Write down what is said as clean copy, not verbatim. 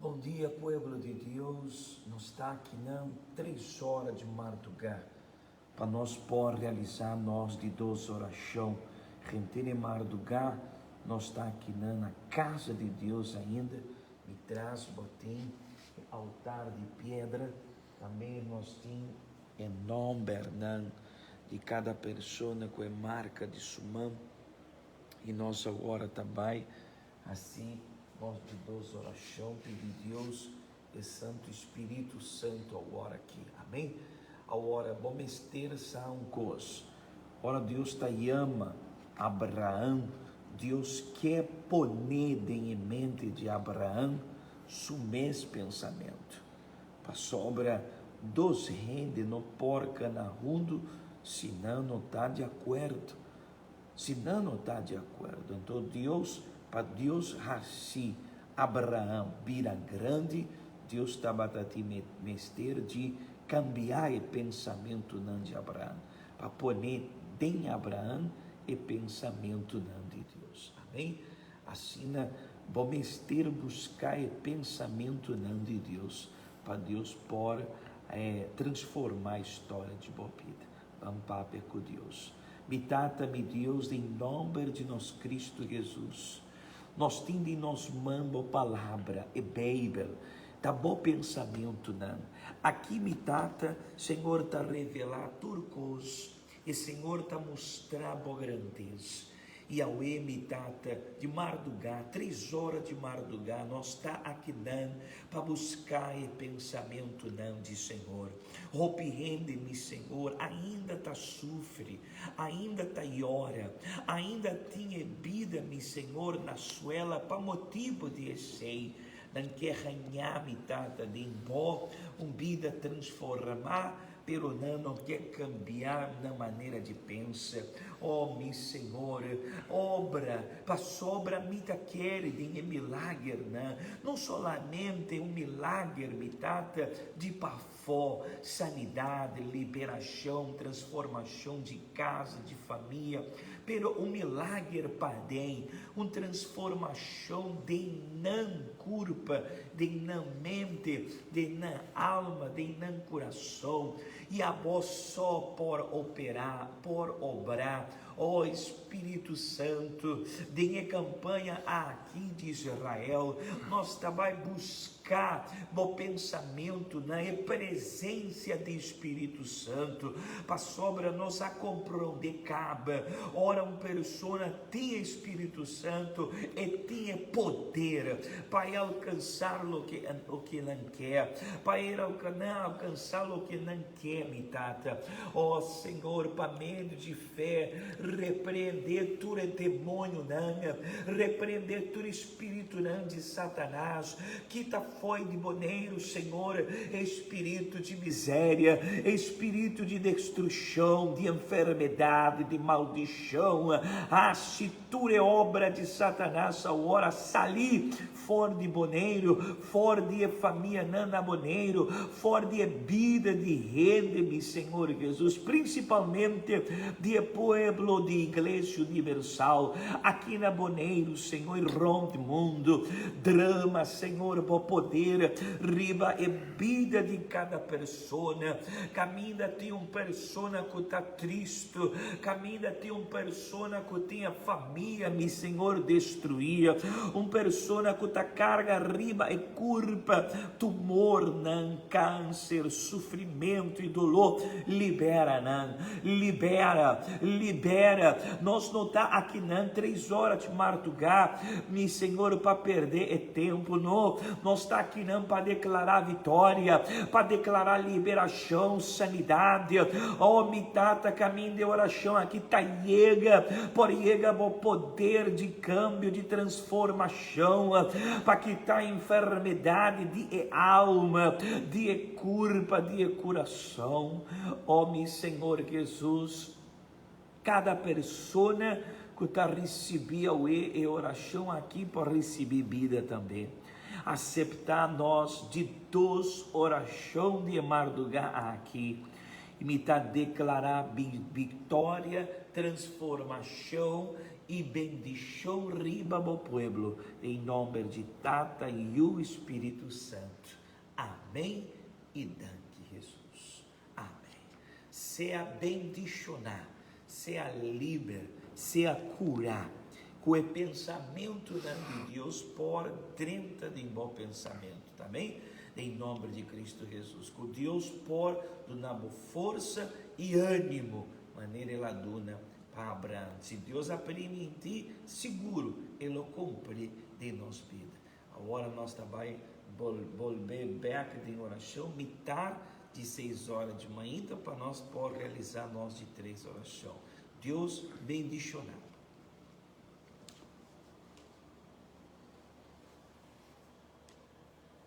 Bon dia pueblo di Dios, nos ta akinan tres ora di mardugá pa nos por realisá nos di dos orashon. Henter e mardugá nos ta akinan na casa di Dios ainda, mi tras bo tin e altar di piedra, tambe nos tin e nombernan di cada persona cu e marca di su man y nos awor ta bay Asi, nos di dos orashon pidi Dios e Santu Spiritu Santu awor aki. Amen. Awor, bo mester sa un kos, ora Dios ta yama Abraham, Dios ke pone den e mente di Abraham su mes pensamentu. Pasobra dos hende no por kana huntu si nan no ta di akuerdo. Si nan no ta di akuerdo, anto Dios, pa Dios hasi Abraham bira grandi, Dios tabata tin mester di kambia e pensamentunan di Abraham, pa pone den Abraham e pensamentunan di Dios. Amen. Asina bo mester buska e pensamentunan di Dios, pa Dios por transforma e storia di bo bida. Ban papia ku Dios. Mi Tata, mi Dios, den nòmber di nos Kristu Hesus, nos tin den nos man bo Palabra, e Beibel. Ta bo pensamentunan. Aki, mi Tata, Señor ta revelá tur kos i Señor ta mustra bo grandes. Yahweh mi Tata, di mardugá, tres ora di mardugá, nos ta akinan pa buská e pensamentunan di Señor. Hopi hende, mi Señor, ainda ta sufri, ainda ta yora, ainda tin e bida, mi Señor, na suela pa motibu di esei. Nan ke haña, mi Tata, den Bo un bida transformá, Pero nan no ke kambia nan manera di pensa. Oh, mi Señor, obra, pasobra mi ta kere den e milagernan. No solamente un milager, mi Tata, di pafó, sanidad, liberacion, transformacion di casa, di famia, pero un milager paden, un transformacion den nan curpa, den nan mente, den nan alma, den nan kurason, i abo so por operá, por obrá. O Spiritu Santu, den e kampaña aki di Israel, nos ta bai buska bo pensamentunan, e presensia di Spiritu Santu, pasobra nos a komprondé kaba, ora un persona tin e Spiritu Santu, e tin e poder pa e alkansá loke loke nan ke, pa e nan alkansá loke nan ke, mi Tata. O Señor, pa medio di fe, repreendé tur e demonionan, repreendé tur e spiritunan di Satanas, kita foi di Boneiru, Señor, e spiritu di miseria, e spiritu di destrushon, di enfermedad, di maldishon, hasi tur e obra di Satanas awor a sali for di Boneiru, for di e famianan na Boneiru, for di e bida di hende, mi Señor Jesus, principalmente di e pueblo di Iglesia Universal aki na Boneiru, Señor, y rond mundo. Drama, Señor, bo poder riba e bida di cada persona. Caminda tin un persona cu ta tristo, caminda tin un persona cu tin e famia, mi Señor, destruí, un persona cu ta carga riba e curpa tumornan, cáncer, sufrimento y dolor, libera nan, libera, libera. Nos no ta akinan tres ora di marduga, mi Señor, pa perde e tempo, no. Nos ta akinan pa declara victoria, pa declara liberacion, sanidad. Oh, mi Tata, caminda di oracion aki ta yega, por yega bo poder di cambio, di transformacion, pa kita enfermedad di e alma, di e curpa, di e curason. Oh, mi Señor Jesus, cada persona cu ta ricibi awe e oracion aki por ricibi bida tambe. Acepta nos di dos oracion di e marduga aki y mi ta declara victoria, transformacion. i bendishon riba bo pueblo, den nomber di Tata, Yu i Spiritu Santu. Amén i danki Hesus. Amén. Sea bendishoná, sea liber, sea kurá, ku e pensamentunan di Dios por drenta den bo pensamentu. Amén. Den nomber di Cristo Hesus. Ku Dios por duna bo forsa i ánimo, manera El a duna pa Abraham. Si Dios a primintí, sigur E lo kumpli den nos bida. Awor nos ta bai bolbe bek den orashon mitar di seis ora di mainta pa nos por realisá nos di tres orashon. Dios bendishoná bo.